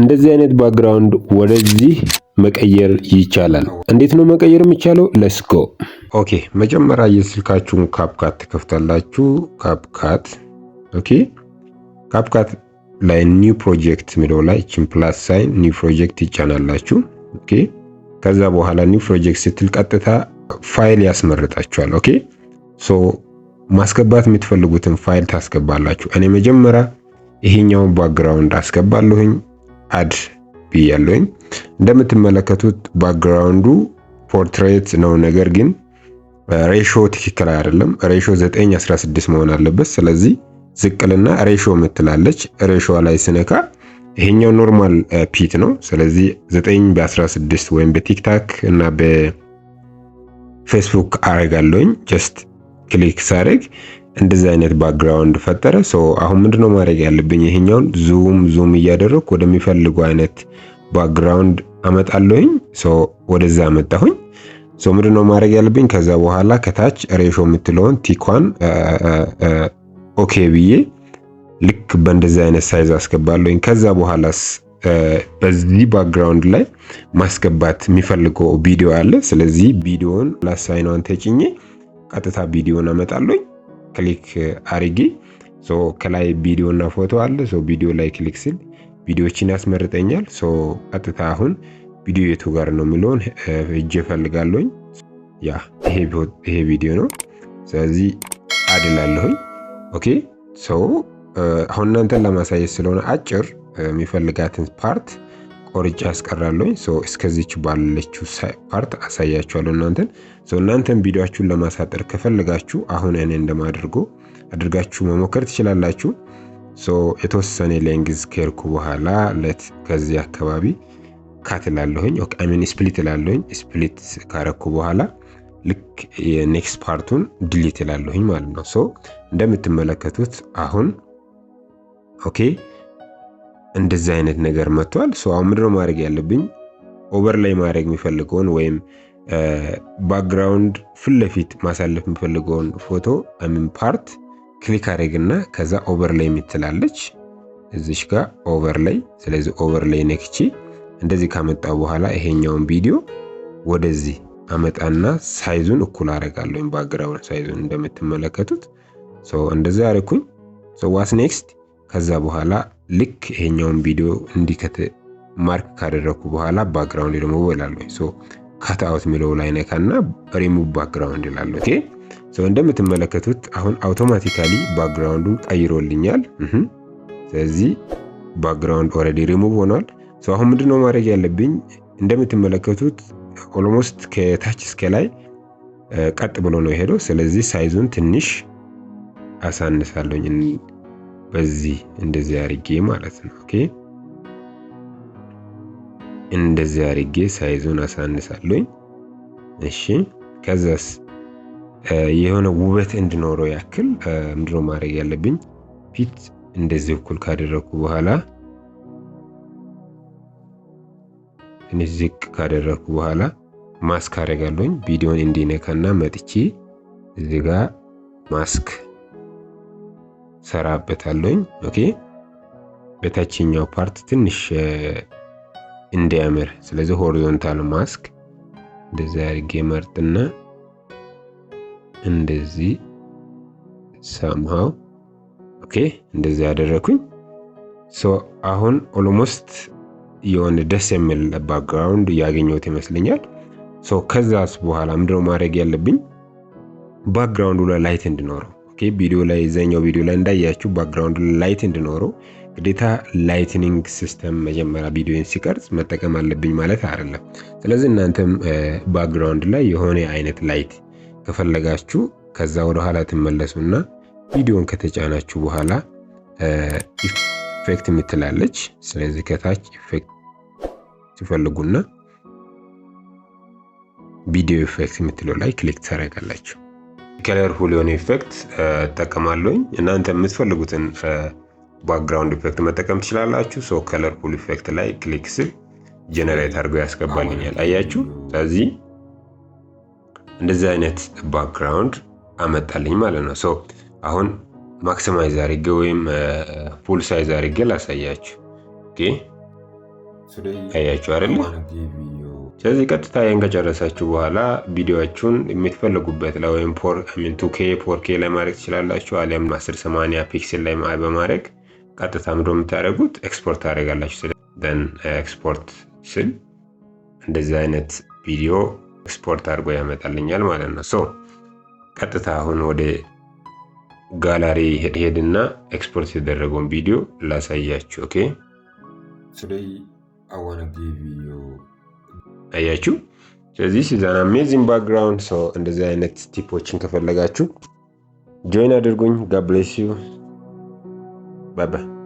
እንደዚህ አይነት background ወደዚህ መቀየር ይቻላል። እንዴት ነው መቀየር የሚቻለው? Let's go። Okay፣ መጀመሪያ የስልካችሁን CapCut ትከፍታላችሁ። CapCut፣ okay፣ CapCut ላይ new project የሚለው ላይ እችን plus sign new project ይጫናላችሁ። Okay፣ ከዛ በኋላ new project ስትል ቀጥታ ፋይል ያስመርጣችኋል። Okay፣ so ማስገባት የምትፈልጉትን ፋይል ታስገባላችሁ። እኔ መጀመሪያ ይሄኛውን background አስገባለሁኝ፣ add ብያለሁኝ። እንደምትመለከቱት background ኡ portrait ነው፣ ነገር ግን ratio ትክክል አይደለም። Ratio 9:16 መሆን አለበት። ስለዚህ ዝቅ እልና ratio ምትላለች፣ ratio ላይ ስነካ ይሄኛው normal ፒት ነው። ስለዚህ 9 በ16 ወይም በ TikTok እና በፌስቡክ አረጋለሁኝ። Just click ሳደርግ እንደዚህ አይነት background ፈጠረ። So አሁን ምንድነው ማድረግ ያለብኝ? ይሄኛውን zoom zoom እያደረግኩ ወደሚፈልገው አይነት background አመጣለሁኝ። So ወደዛ አመጣሁኝ። So ምንድነው ማድረግ ያለብኝ? ከዛ በኋላ ከታች ratio የምትለውን tick ኳን okay ብዬ ልክ በእንደዚህ አይነት size አስገባለሁኝ። ከዛ በኋላስ በዚህ background ላይ ማስገባት የሚፈልገው ቪዲዮ አለ። ስለዚህ ቪዲዮን plus sign ኗን ተጭኜ ቀጥታ ቪዲዮን አመጣለሁኝ። Click አርጌ so ከላይ ቪዲዮ እና ፎቶ አለ። So ቪዲዮ ላይ click ስል ቪዲዮዎችን ያስመርጠኛል። So ቀጥታ አሁን ቪዲዮ የቱ ጋር ነው የሚለውን ሄጄ እፈልጋለሁኝ። Yeah፣ ይሄ ቪዲዮ ነው። ስለዚህ add እላለሁኝ። Okay፣ so አሁን እናንተን ለማሳየት ስለሆነ አጭር የሚፈልጋትን part ቆርጬ አስቀራለሁኝ። So እስከዚች ባለችው part አሳያችኋለሁ እናንተን። So እናንተን ቪዲዮአችሁን ለማሳጠር ከፈለጋችሁ አሁን እኔ እንደማደርገው አድርጋችሁ መሞከር ትችላላችሁ። So የተወሰነ length ከሄድኩ በኋላ let ከዚህ አካባቢ cut እላለሁኝ፣ I mean split እላለሁኝ። Split ካረኩ በኋላ ልክ የ next part ኡን delete እላለሁኝ ማለት ነው። So እንደምትመለከቱት አሁን okay እንደዚህ አይነት ነገር መጥቷል። So አሁን ምንድነው ማድረግ ያለብኝ? Overlay ማድረግ የሚፈልገውን ወይም background ፊት ለፊት ማሳለፍ የሚፈልገውን ፎቶ፣ I mean part click አድርግና ከዛ overlay የምትላለች እዚሽ ጋር overlay። ስለዚህ overlay ነክቼ እንደዚህ ካመጣው በኋላ ይሄኛውን ቪዲዮ ወደዚህ አመጣና size ኡን እኩል አደርጋለሁ። Background size ኡን እንደምትመለከቱት እንደዚህ አደረኩኝ። What's next? ከዛ በኋላ ልክ ይሄኛውን ቪዲዮ እንዲከት ማርክ ካደረግኩ በኋላ ባክግራውንድ ደግሞ እላለሁ። ሶ ካት አውት የሚለው ላይ ነካና ሪሙቭ ባክግራውንድ እላለሁ። Okay፣ so እንደምትመለከቱት አሁን automatically background ኡን ቀይሮልኛል። ስለዚህ ባክግራውንድ ኦልሬዲ ሪሙቭ ሆኗል። So አሁን ምንድነው ማድረግ ያለብኝ? እንደምትመለከቱት almost ከታች እስከ ላይ ቀጥ ብሎ ነው የሄደው። ስለዚህ size ኡን ትንሽ አሳንሳለሁኝ በዚህ እንደዚህ አድርጌ ማለት ነው። Okay፣ እንደዚህ አድርጌ size ኡን አሳንሳለሁኝ። እሺ፣ ከዛስ የሆነ ውበት እንዲኖረው ያክል ምንድነው ማድረግ ያለብኝ? ፊት እንደዚህ እኩል ካደረግኩ በኋላ፣ ትንሽ ዝቅ ካደረግኩ በኋላ ማስክ አደርጋለሁኝ። ቪዲዮን እንዲነካና መጥቼ እዚህ ጋር ማስክ ሰራበታለሁኝ። Okay፣ በታችኛው part ትንሽ እንዲያምር፣ ስለዚህ horizontal mask እንደዚህ አድርጌ መርጥና እንደዚህ somehow፣ okay፣ እንደዚህ ያደረኩኝ። So አሁን almost የሆነ ደስ የሚል background ያገኘሁት ይመስለኛል። So ከዛስ በኋላ ምንድነው ማድረግ ያለብኝ? Background ኡ ላይ light እንዲኖረው፣ okay፣ ቪዲዮ ላይ እዛኛው ቪዲዮ ላይ እንዳያችሁ background ኡ ላይ light እንዲኖረው ግዴታ lightning system መጀመሪያ ቪዲዮን ሲቀርጽ መጠቀም አለብኝ ማለት አይደለም። ስለዚህ እናንተም background ላይ የሆነ አይነት light ከፈለጋችሁ ከዛ ወደ ኋላ ትመለሱና ቪዲዮን ከተጫናችሁ በኋላ effect የምትላለች። ስለዚህ ከታች effect ትፈልጉና video effect የምትለው ላይ click ታደርጋላችሁ። Colorful የሆነ effect እጠቀማለሁኝ። እናንተ የምትፈልጉትን background effect መጠቀም ትችላላችሁ። So colorful effect ላይ click ስል generate አድርገው ያስገባልኛል። አያችሁ? ስለዚህ እንደዚህ አይነት background አመጣልኝ ማለት ነው። So አሁን maximize አድርጌ ወይም full size አድርጌ ላሳያችሁ። Okay። አያችሁ አይደለ? ስለዚህ ቀጥታ ይህን ከጨረሳችሁ በኋላ ቪዲዮአችሁን የምትፈልጉበት ላይ ወይም 2K 4K ላይ ማድረግ ትችላላችሁ። አሊያም 1080 pixel ላይ በማድረግ ቀጥታ ምንድን ነው የምታደርጉት? ኤክስፖርት ታደርጋላችሁ። Then export ስል እንደዚህ አይነት ቪዲዮ ኤክስፖርት አድርጎ ያመጣልኛል ማለት ነው። So ቀጥታ አሁን ወደ ጋላሪ ሄድና ኤክስፖርት የተደረገውን ቪዲዮ ላሳያችሁ። Okay. Today I want to give you አያችሁ። ስለዚህ this is an amazing background። So እንደዚህ አይነት tip ኦችን ከፈለጋችሁ join አድርጉኝ። God bless you. Bye bye.